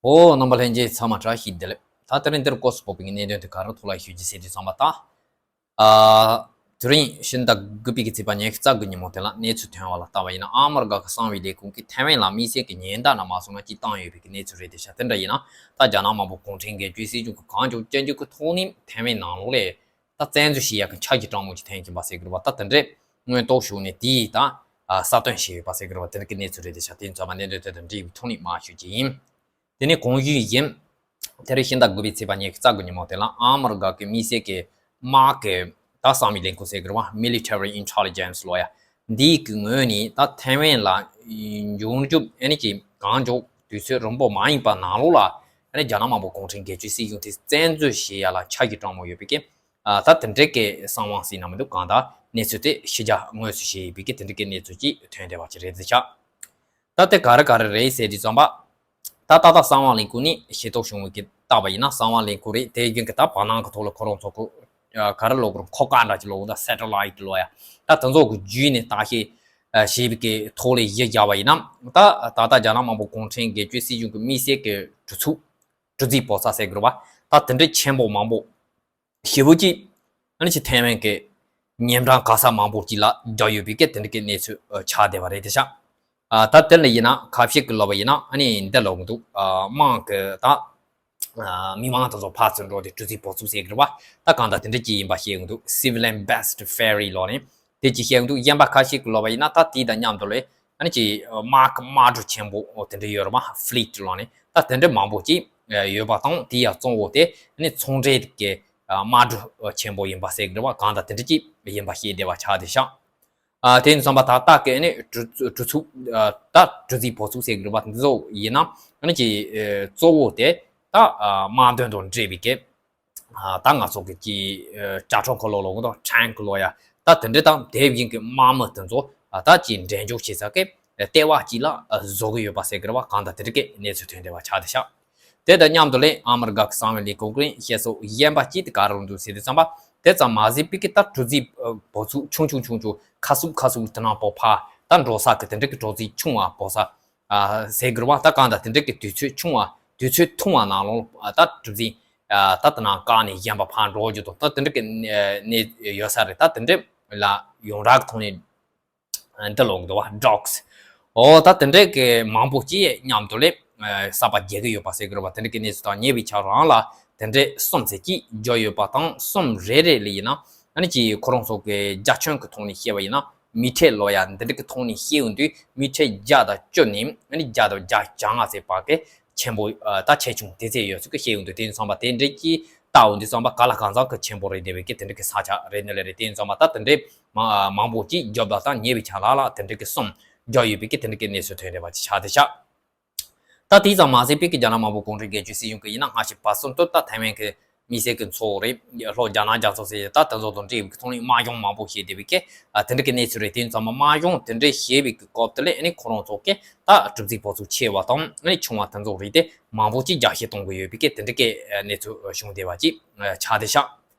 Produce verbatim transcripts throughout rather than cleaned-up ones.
ཨོ། རྣམ་པ་ལྷན་རྒྱས་ཚང་མ་བཀྲ་ཤིས་བདེ་ལེགས། ད་དེ་རིང་འདིར་སྐོར་སུ་བབས་པའི་གནད་དོན་དེ་ག་རེ་ཐོག་ལ་ཞུ་རྒྱུ་ཟེར་དུས་ཙམ་པ་ད། ཨ། དེ་རིང་ཕྱི་ཟླ་དགུ་པའི་གི་ཚེས་པ་ཉི་ཤུ་རྩ་དགུ་ཉིན་མོ་དེ་ལ་གནས་ཚུལ་ཐོན་པ་ལ་བལྟས་པ་ཡིན་ན། ཨ་མི་རི་ཀ་གི་གསང་བའི་ལས་ཁུངས་ཀྱིས་ཐའེ་ཝན་ལ་དམིགས་བསལ་གྱི་ཉེན་བརྡ་ན་མ་སོང་ན་ཅིག་བཏང་ཡོད་པའི་གི་གནས་ཚུལ་རེད་དེ་ཤག་དེ་འདྲ་ཡིན་ན། ད་རྒྱ་ནག་དམར་པོ་གུང་ཁྲན་སྒེར་གཅོད་སྲིད་གཞུང་གི་གང་བྱུང་ཅི་འཇུག་གི་ཐོག་ནས་ཐའེ་ཝན་ནང་ལོགས་ལ་ད་བཙན་འཛུལ་བྱེད་ཡག་གི་འཆར་གཞི་སྤྲང་མོ་ཅིག་ཐོན་གྱིན་པ་ཟེར་གི་རེད་པ། ད་དེ་འདྲས་མངོན་རྟོགས་བྱུང་ནས་དེའི་ད་ཨ་གསལ་སྟོན་བྱས་ཡོད་པ་ཟེར་གི་རེད་པ། དེ་འདྲ་གི་གནས་ཚུལ་རེད་དེ་ཤག་དེ་ཚང་མ་གནད་དོན་དེ་དང་འབྲེལ་བའི་ཐོག་ནས་མར་ཞུ་རྒྱུ་ཡིན། དེ་ནས་གོང་ཞུས་བཞིན། དེ་རིང་ཕྱི་ཟླ་དགུ་པའི་ཚེས་པ་ཉི་ཤུ་རྩ་དགུ་ཉིན་མོ་དེ་ལ་ཨ་མི་རི་ཀ་གི་དམག་གི་ད་གསང་བའི་ལས་ཁུངས་ཟེར་གི་རེད་པ། Military Intelligence ལོ་ཡ། འདིའི་གི་ངོས་ནས་ད་ཐའེ་ཝན་ལ་འབྱུང་འགྱུར་ཨ་ནི་ཅིག་གང་མགྱོགས་དུས་ཚོད་རིང་པོ་མ་ཡིན་པ་ནང་ལོགས་ལ་ཨ་ནི་རྒྱ་ནག་དམར་པོ་གུང་ཁྲན་སྒེར་གཅོད་སྲིད་གཞུང་དེ་བཙན་འཛུལ་བྱེད་ཡ་ལ་འཆར་གཞི་སྤྲང་མོ་ཡོད་པའི་གི་ཨ་ད་དེ་འདྲའི་གི་གསང་བ་ཟེར་ན་མི་འདུག་གང་ལྟར་གནས་ཚུལ་དེ་ཕྱི་རྒྱལ་དངོས་སུ་བྱས་ཡོད་པའི་གི་དེ་འདྲའི་གི་གནས་ཚུལ་ཅིག་ཐོན་བསྡད་པ་ཅིག་རེད་ཟེར་ཤག་ད་དེ་ག་རེ་ག་རེ་རེད་ཟེར་དུས་ཙམ་པ། ད་ཏག་ཏག་གསང་བ་ལས་ཁུངས་ནས་ཤེས་རྟོགས་བྱུང་བའི་གི་བལྟས་པ་ཡིན་ན་གསང་བ་ལས་ཁུངས་རེད། དེ་རྒྱུན་གི་ད་བར་སྣང་གི་ཐོག་ལ་ཁོ་རང་ཚོ་གི་ཨ་ག་རེ་ལབ་དགོས་རེད། འཁོར་སྐར་འདྲ་ཅིག་ལབ་དགོས། ད་སེ་ཊ་ལའིཊ་ལབ་ཡ། ད་དེ་ཚོ་གི་བརྒྱུད་ནས་བརྟག་དཔྱད་ཨ་བྱས་པའི་གི་ཐོག་ལ་གཞི་བཞག་པ་ཡིན་ན། ད་ད་ལྟ་རྒྱ་ནག་དམར་པོ་གུང་ཁྲན་སྒེར་གཅོད་སྲིད་གཞུང་གི་དམིགས་བསལ་གི་གྲུ་ཚུགས་གྲུ་རྫས་པོ་ཙ་ཟེར་གི་རེད་པ། ད་དེ་འདྲའི་ཆེན་པོ་མང་པོ་ཞེ་པོ་ཅིག་ཨ་ནི་ཅིག་ཐའེ་ཝན་གི་ཉིན་གྲངས་ག་ས་མང་པོ་ཅིག་ལ་རྒྱག་ཡོད་པའི་གི་དེ་འདྲ་གི་གནས་ཚུལ་ཨ་ཆགས་བསྡད་པ་རེད་དེ་ཤག་ཨ་ད་དེ་ལ་ཡིན་ན་ཁ་ཤས་ཀྱིས་ལབ་པ་ཡིན་ན་ཨ་ནི་འདི་ལབ་གི་འདུག་ཨ་དམག་གི་ད་ཨ་མི་མང་དེ་ཚོ་ཕར་ཚུར་འགྲོ་སྟེ་གྲུ་རྫས་པོ་ཙ་ཟེར་གི་རེད་པ། ད་གང་ལྟར་དེ་འདྲ་ཅིག་ཡིན་པ་བཤད་གི་འདུག Civilian Best Fairy ལབ་ནས་དེ་ཅིག་བཤད་གི་འདུག་གཞན་པ་ཁ་ཤས་ཀྱིས་ལབ་པ་ཡིན་ན། ད་དེ་དང་མཉམ་དུ་ལས་ཨ་ནི་ཅིག་དམག་གི་དམག་གྲུ་ཆེན་པོ་དེ་འདྲ་ཡོད་རེད་པ། ཕི་ལིཊ་ལབ་ནས་ད་དེ་འདྲ་མང་པོ་ཅིག་ཡོད་པ་དང་། དེ་ཡང་གཙོ་བོ་དེ་ཨ་ནི་ཚོང་འབྲེལ་གྱི་དམག་གྲུ་ཆེན་པོ་ཡིན་པ་ཟེར་གི་རེད་པ། གང་ལྟར་དེ་འདྲ་ཅིག་ཡིན་པ་ཤེས་བསྡད་པ་ཆགས་བསྡད་ཤག་ཨ་དེ་ཡིན་ཙམ་པ་ད་ལྟ་གི་ཨ་ནི་གྲུ་གྲུ་ཚུགས་ཨ་ད་གྲུ་རྫས་པོ་ཙ་ཟེར་གི་རེད་པ། འདི་ཚོ་ཡིན་ན་ཨ་ནི་ཅིག་ཨ་གཙོ་བོ་དེ་ད་ཨ་དམག་དོན་དང་འབྲེལ་བའི་གི་ཨ་ད་ང་ཚོ་གི་ཅིག་ཨ་ཅ་ཆས་ཁོ་ལོ་ལོ་གི་དང་ཊེང་ཀི་ལོ་ཡ། ད་དེ་འདྲ་དང་དེ་བཞིན་གི་དམག་མི་དེ་ཚོ་ཨ་ད་ཅིག་འགྲན་ཞུགས་བྱེད་ས་གི་ལྟེ་བ་ཅིག་ལ་ཨ་བཟོ་གི་ཡོད་པ་ཟེར་གི་རེད་པ། གང་ལྟར་དེ་འདྲ་གི་གནས་ཚུལ་ཐོན་བསྡད་པ་ཆགས་བསྡད་ཤག་དེ་དང་མཉམ་དུ་ལས་ཨ་མི་རི་ཀ་གི་གསང་བའི་ལས་ཁུངས་ཀྱིས་བཤད་སྲོལ་གཞན་པ་ཅིག་དེ་ག་རེ་འདུག་ཟེར་དུས་ཙམ་པ། དེ་ཙམ་མ་ཟད་པའི་གི་ད་གྲུ་རྫས་ཨ་པོ་ཙ་ཆུང་ཆུང་ཆུང་ཆུང་ཁ་སུབ་ཁ་སུབ་དེ་ནང་པོ་ཕར་ད་འགྲོ་ས་གི་དེ་འདྲ་གི་གྲུ་རྫས་ཆུང་བ་པོ་ཙ་ཨ་ཟེར་གི་རེད་པ། ད་གང་ལྟར་དེ་འདྲ་གི་དུས་ཚོད་ཆུང་བ་དུས་ཚོད་ཐུང་བ་ནང་ལོགས་ཨ་ད་གྲུ་རྫས་ཨ་ད་དེ་ནང་བཀག་ནས་གཞན་པ་ཕར་འགྲོ་རྒྱུ་དང་ད་དེ་འདྲ་གི་གནས་ཡོད་ས་རེད། ད་དེ་འདྲ་ལ་ཡོངས་གྲགས་ཀྱི་ཐོག་ནས་འདི་ལོག་འདུག་པ། ཌོག་སི། འོ་ད་དེ་འདྲའི་གི་མང་པོ་ཅིག་མཉམ་དུ་ལས་ཨ་གསར་པ་རྒྱག་གི་ཡོད་པ་ཟེར་གི་རེད་པ། དེ་འདྲའི་གི་གནས་ཚུལ་དང་ཉེ་བའི་ཆར་རང་ལ་དེ་འདྲའི་གསུམ་ཙམ་ཅིག་བརྒྱབ་ཡོད་པ་དང་། གསུམ་རེ་རེ་ལ་ཡིན་ན་ཨ་ནི་ཅིག་ཁོ་རང་ཚོ་གི་རྒྱ་ཁྱོན་གི་ཐོག་ནས་བཤད་པ་ཡིན་ན་མི་ཊར་ལོ་ཡ་འདི་འདྲ་གི་ཐོག་ནས་བཤད་ཡོང་དུས་མི་ཊར་བརྒྱ་དང་བཅུ་ནས་ཨ་ནི་བརྒྱ་དང་བརྒྱ་བཅོ་ལྔ་ཙམ་བར་གི་ཆེན་པོ་ཨ་ད་ཆེ་ཆུང་དེ་ཚོ་ཡོད་ཚུལ་གི་བཤད་ཡོང་དུས། དེ་ཡིན་ཙང་པ་དེ་འདྲའི་གི་ལྟ་འོང་དུས་ཙམ་པ་ག་ལ་གང་འཚམ་གི་ཆེན་པོ་རེད་བསྡད་པའི་གི་དེ་འདྲ་གི་ས་ཆ་རེད་ནི་ལེ་རེད། དེ་ཡིན་ཙམ་པ་ད་དེ་འདྲའི་མ་མང་པོ་ཅིག་རྒྱབ་ལ་ད་ཉེ་བའི་ཆ་ལ་ལ་དེ་འདྲའི་གི་གསུམ་རྒྱབ་ཡོད་པའི་གི་དེ་འདྲའི་གི་གནས་ཚུལ་ཐོན་བསྡད་པ་ཅིག་ཆགས་བསྡད་ཤག་ད་དེ་ཙམ་མ་ཟད་པའི་གི་རྒྱ་ནག་དམར་པོ་གུང་ཁྲན་སྒེར་གཅོད་སྲིད་གཞུང་གི་ཡིན་ན་སྔ་ཕྱི་བར་གསུམ་དུ་ད་ཐའེ་ཝན་གི་མི་སེར་གི་ཚོགས་རེད། ལྷོ་རྒྱ་ནག་རྒྱ་མཚོ་ཟེར་ད་དེ་ཚོ་དང་འབྲེལ་བའི་གི་ཐོག་ནས་དམག་སྦྱོང་མང་པོ་བྱས་བསྡད་པའི་གི་ཨ་དེ་འདྲ་གི་གནས་ཚུལ་རེད། དེ་ཡིན་ཙམ་པ་དམག་སྦྱོང་དེ་འདྲ་བྱས་པའི་གི་སྐབས་དེ་ལ་ཨ་ནི་ཁོ་རང་ཚོ་གི་ད་གྲུ་རྫས་པོ་ཙ་ཆེ་བ་དང་ཨ་ནི་ཆུང་བ་དེ་ཚོ་རེད་དེ། མང་པོ་ཅིག་རྒྱ་སྐྱེད་གཏོང་གི་ཡོད་པའི་གི་དེ་འདྲ་གི་གནས་ཚུལ་བྱུང་བསྡད་པ་ཅིག་ཆགས་བསྡད་ཤག་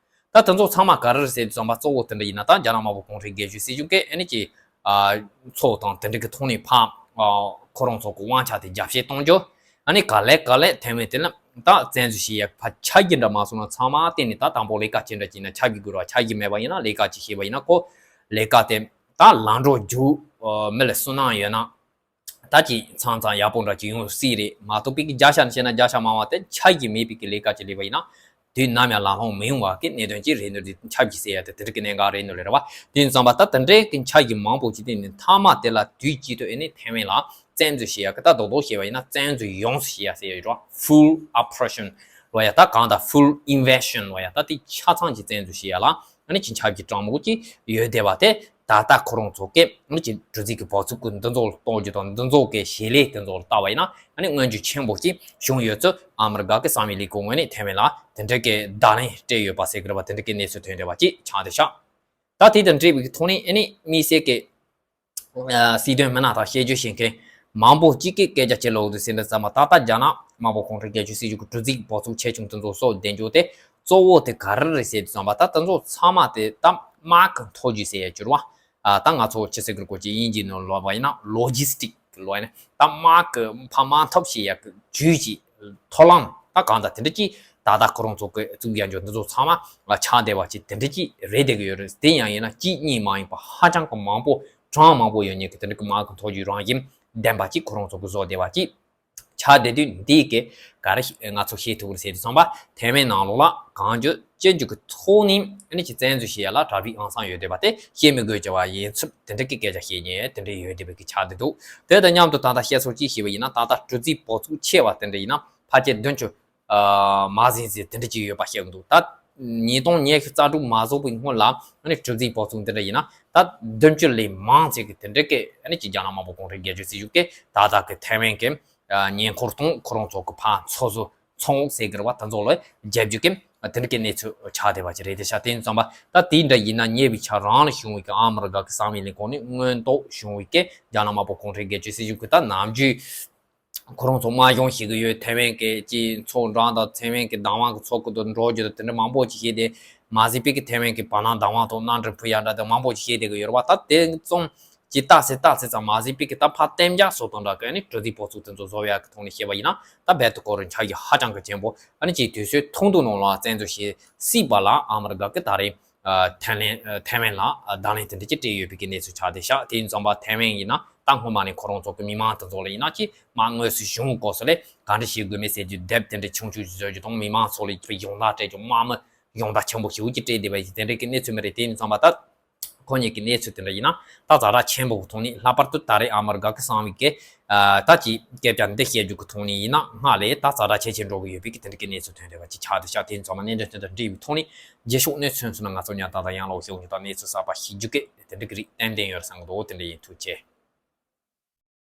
ད་དེ་ཚོ་ཚང་མ་ག་རེ་རེད་ཟེར་དུས་ཙམ་པ་གཙོ་བོ་དེ་འདྲ་ཡིན་ན། ད་རྒྱ་ནག་དམར་པོ་གུང་ཁྲན་སྒེར་གཅོད་སྲིད་གཞུང་གིས་ཨ་ནི་ཅིག་ཨ་ཚོགས་དང་དེ་འདྲ་གི་ཐོག་ནས་ཕར་ཨ་ཁོ་རང་ཚོ་གི་དབང་ཆ་དེ་རྒྱ་སྐྱེད་གཏོང་རྒྱུ། ཨ་ནི་ག་ལེ་ག་ལེ་ཐའེ་ཝན་དེ་ལ་ད་བཙན་འཛུལ་བྱེད་ཡག་ཕར་འཆར་གཞི་འདྲ་མ་སོང་ན་ཚང་མ་བལྟས་ནས། ད་དང་པོ་ལས་ཀ་ཅི་འདྲ་ཅིག་ན་འཆར་གཞི་དགོས་ར། འཆར་གཞི་མེད་པ་ཡིན་ན་ལས་ཀ་ཅིག་བྱས་པ་ཡིན་ན་ཁོ་ལས་ཀ་དེ་ད་ལམ་འགྲོ་རྒྱུ་ཨ་མི་ལ་སུན་སྣང་ཡོད་ན། ད་ཅིག་ཚང་ཚང་ཡག་པོ་འདྲ་ཅིག་ཡོང་སྲིད་རེད། མ་གཏོགས་པའི་གི་བརྒྱ་ཆ་ནས་བཤད་ན་བརྒྱ་ཆ་མང་བ་དེ་འཆར་གཞི་མེད་པའི་གི་ལས་ཀ་ཅིག་ལས་པ་ཡིན་ན་དུས་ནམ་ཡང་ལམ་ལྷོང་མི་ཡོང་བ་གི་གནད་དོན་ཅིག་རེད་ནོ། དེ་འཆར་གཞི་ཟེར་ཡ་དེ་དེ་འདྲ་གི་གནད་འགག་རེད་ནོ་ལེ་རེད་བ། དེ་ཡིན་ཙང་པ་ད་དེ་འདྲའི་གི་འཆར་གཞི་མང་པོ་ཅིག་བཏིང་ནས་མཐའ་མ་དེ་ལ་དུས་གཅིག་ཏུ་ཨེ་ནི་ཐའེ་ཝན་ལ་བཙན་འཛུལ་བྱེད་ཡ་གི། ད་རྡོག་རྡོག་བཤད་པ་ཡིན་ན་བཙན་འཛུལ་ཡོངས་སུ་བྱེད་ཡ་ཟེར་ཡ་ཡོད་རེད་བ། Full oppression ལོ་ཡ། ད་གང་ལྟར་full invasion ལོ་ཡ། ད་དེ་ཆ་ཚང་གི་བཙན་འཛུལ་བྱེད་ཡ་ལ་ཨ་ནི་ཅིག་འཆར་གཞི་སྤྲང་མོ་ཅིག་ཡོད་བསྡད་པ་དེ། ད་ལྟ་ཁོ་རང་ཚོ་གིས་ཨ་ནི་ཅིག་གྲུ་རྫས་ཀྱི་བ་ཚུགས་ཀྱི་འདི་ཚོ་ལ་གཏོང་རྒྱུ་དང་འདི་ཚོ་གི་བྱེད་ལས་དེ་ཚོ་ལ་ལྟ་བ་ཡིན་ན་ཨ་ནི་སྔོན་འཇུག་ཆེན་པོ་ཅིག་བྱུང་ཡོད་ཚུལ་ཨ་མི་རི་ཀ་གི་གསང་བའི་ལས་ཁུངས་ངོས་ནས་ཐའེ་ཝན་ལ་དེ་འདྲ་གི་བརྡ་ལན་སྤྲད་ཡོད་པ་ཟེར་གི་རེད་བ། དེ་འདྲ་གི་གནས་ཚུལ་ཐོན་བསྡད་པ་ཅིག་ཆགས་བསྡད་ཤག་ད་དེ་དང་འབྲེལ་བའི་ཐོག་ནས་ཨ་ནི་དམིགས་བསལ་གྱི་ཨ་སྲིད་དོན་མི་སྣ་དང་དཔྱད་བརྗོད་བྱེད་མཁན་མང་པོ་གཅིག་གིས་སྐད་ཆ་བྱེད་ལོག་འདུག་ཟེར་འདི་ཙམ་པ། ད་ལྟ་རྒྱ་ནག་དམར་པོ་གུང་ཁྲན་སྒེར་གཅོད་སྲིད་གཞུང་གི་གྲུ་རྫས་བ་ཚུགས་ཆེ་ཆུང་དེ་ཚོ་གསོག་བསྡད་རྒྱུ་དེ་གཙོ་བོ་དེ་ག་རེ་རེད་ཟེར་དུས་ཙམ་པ། ད་དེ་ཚོ་ཚང་མ་དེ་ད་དམག་གི་མཐོ་རྒྱུ་ཟེར་ཡ་གྱུར་བ། ཨ་ད་ང་ཚོ་ཅི་ཟེར་གི་རེད་གོ་ཅི་དབྱིན་ཇིའི་ནང་ལབ་པ་ཡིན་ན་ལོ་ཇི་སི་ཊིག་ལབ་ཡིན་ན། ད་དམག་གི་ཕར་མར་འཐབ་བྱེད་ཡ་གི་ཇུས་ཅིག་ མཐོང་ལམ་ད་གང་ལྟར་དེ་འདྲ་ཅིག་ད་ལྟ་ཁོ་རང་ཚོ་གི་གཙུག་རྒྱན་འཇོག་འདི་ཚོ་ཚང་མ་ཆགས་བསྡད་པ་ཅིག་དེ་འདྲ་ཅིག་རེད་བསྡད་གི་ཡོད་རེད། དེ་ཡང་ཡིན་ན་གཅིག་གཉིས་མ་ཡིན་པ་ཧ་ཅང་གི་མང་པོ་གྲངས་མང་པོ་ཡོད་མཁན་གི་དེ་འདྲ་གི་མ་གི་མཐོང་རྒྱུ་རང་བཞིན་ལྡན་པ་ཅིག་ཁོ་རང་ཚོ་གི་བཟོ་བསྡད་པ་ཅིག་ཆགས་བསྡད་དུས་འདི་གི་ག་རེ་ང་ཚོ་ཤེས་ཐུབ་རེད་ཟེར་དུས་ཙམ་པ་ཐའེ་ཝན་ནང་ལོགས་ལ་གང་བྱུང་ཅི་བྱུང་གི་ཐོག་ནས་ཨ་ནི་ཅིག་བཙན་འཛུལ་བྱེད་ཡ་ལ་གྲ་སྒྲིག་ཨང་སང་ཡོད་བསྡད་པ་དེ་བཤད་མི་དགོས་བྱ་བ་ཡིན་ཚུལ་དེ་འདྲ་གི་སྐད་ཆ་བཤད་མཁན་དེ་འདྲ་ཡོད་བསྡད་པའི་གི་ཆགས་བསྡད་འདུག་དེ་དང་མཉམ་དུ་ད་ལྟ་བཤད་སྲོལ་ཅིག་བྱས་པ་ཡིན་ན་ད་ལྟ་གྲུ་གཟིངས་བོད་ཚོགས་ཆེ་བ་དེ་འདྲ་ཡིན་ན་ཕལ་ཆེར་བདུན་ཅུ་མ་ཟིན་ཟིན་དེ་འདྲ་ཅིག་ཡོད་པ་བཤད་གི་འདུག་ད་ཉིས་སྟོང་ཉི་ཤུ་རྩ་དྲུག་མ་རྫོགས་པའི་སྔོན་ལ་ཨ་ནི་གྲུ་གཟིངས་བོད་ཚོགས་དེ་འདྲ་ཡིན་ན་ད་བདུན་ཅུ་ལས་མང་ཅིག་གི་དེ་འདྲ་གི་ཨ་ནི་ཅིག་རྒྱ་ནག་དམར་པོ་གུང་ཁྲན་སྒེར་གཅོད་སྲིད་གཞུང་གིས་ད་ལྟ་གི་ཐའེ་ཝན་གི་ཉེ་འཁོར་དང་ཁོ་རང་ཚོ་གི་ཕར་ཚོགས་གཙོ་ཚོགས་འོག་ཟེར་གི་རེད་བ། ད་ཚོ་ལོས་རྒྱབ་རྒྱུ་གི་དེ་འདྲ་གི་གནས་ཚུལ་ཆགས་བསྡད་པ་ཅིག་རེད་དེ་ཤག་དེ་ཙམ་པ་ད་དེ་འདྲ་ཡིན་ན་ཉེ་བའི་ཆར་རང་ལ་བྱུང་བའི་གི་ཨ་མི་རི་ཀ་གི་གསང་བའི་ལས་ཁུངས་ནས་མངོན་རྟོགས་བྱུང་བའི་གི་རྒྱ་ནག་དམར་པོ་གུང་ཁྲན་སྒེར་གཅོད་སྲིད་གཞུང་གི་ད་ནམ་རྒྱུན་ཁོ་རང་ཚོ་དམག་སྦྱོང་བྱེད་གི་ཡོད། ཐའེ་ཝན་གི་ཅིག་ཚོགས་འགྲམ་དང་ཐའེ་ཝན་གི་བདག་དབང་གི་ཚོགས་ཁུལ་དུ་འགྲོ་རྒྱུ་དང་དེ་འདྲ་མང་པོ་ཅིག་བཤད་དེ་མ་ཟད་པའི་གི་ཐའེ་ཝན་གི་བར་སྣང་བདག་དབང་དང་མནའ་འབྲེལ་ཕུལ་ཡ་འདྲ་དང་མང་པོ་ཅིག་བཤད་བསྡད་གི་ཡོད་རེད་བ། ད་དེ་ཙམ་ཅིག་ལྟ་སེ་ལྟ་སེ་ཙམ་མ་ཟད་པའི་གི་ད་ཕར་གཏན་འཇགས་བཟོ་སྟངས་འདྲ་གི་ཨ་ནི་གྲུ་གཟིངས་བོད་ཚོགས་དེ་ཚོ་བཟོ་ཡག་གི་ཐོག་ནས་བཤད་པ་ཡིན་ན་ད་རྦད་དེ་ཁོ་རང་ཆ་རྒྱུས་ཧ་ཅང་གི་ཆེན་པོ་ཨ་ནི་ཅིག་དུས་ཚོད་ཐུང་ཐུང་ནང་ལ་བཙན་འཛུལ་བྱེད་སྲིད་པ་ལ་ཨ་མི་རི་ཀ་གི་ད་རེས་ཐའེ་ལེན་ཐའེ་ཝན་ལ་བརྡ་ལན་དེ་འདྲ་ཅིག་སྤྲད་ཡོད་པའི་གི་གནས་ཚུལ་ཆགས་བསྡད་ཤག་དེ་ཡིན་ཙམ་པ་ཐའེ་ཝན་ཡིན་ན་ད་སྔོན་མ་ནས་ཁོ་རང་ཚོ་གི་མི་མང་དེ་ཚོ་ལ་ཡིན་ན་ཅིག་མ་དངོས་སུ་གཞུང་སྐོར་སོགས་ལས་ག་འདྲ་བྱེད་དགོས་མིན་ཟེར་རྒྱུ་དེབ་དེ་འདྲ་ཆུང་ཆུང་ཞིག་བཟོ་རྒྱུ་དང་མི་མང་ཚོ་ལ་ཡོངས་བསྒྲགས་སྤྲད་རྒྱུ་དམག་མི་ཡོངས་བསྒྲགས་ཆེན་པོ་ཞིག་ཅིག་སྤྲད་བསྡད་པ་ཡིན། དེ་འདྲ་གི་གནས་ཚུལ་མི་རེད། དེ་ཡིན་ཙམ་པ་ད་ཁོ་གཉིས་ཀྱི་གནས་ཚུལ་དེ་འདྲ་ཡིན་ན་ད་ཛ་དྲག་ཆེན་པོ་གི་ཐོག་ནས་ལྷག་པར་དུ་ད་རེས་ཨ་མི་རི་ཀ་གི་གསང་བའི་གི་ད་ཅིག་སྐད་ཆ་འདི་བཤད་རྒྱུ་གི་ཐོག་ནས་ཡིན་ན་སྔར་ལས་ད་ཛ་དྲག་ཇེ་ཆེར་འགྲོ་གི་ཡོད་པའི་གི་དེ་འདྲ་གི་གནས་ཚུལ་ཐོན་བསྡད་པ་ཅིག་ཆགས་བསྡད་ཤག་དེ་ཡིན་ཙམ་པ་གནད་དོན་དེ་དང་འབྲེལ་བའི་ཐོག་ནས་རྗེས་ཕྱོགས་ནས་མཚོན་ཚུལ་ན་ང་ཚོ་ཉག་ཏག་ཏག་ཡང་ལོག་ཤོག་ཉོ་དང་གནས་ཚུལ་གསར་པ་ཤེས་རྒྱུ་གི་དེ་འདྲ་གི་རིགས་ཏན་ཏན་ཡོད་རེད་བསམ་གི་འདུག་དེ་འདྲ་ཡིན། ཐུགས་རྗེ་ཆེ།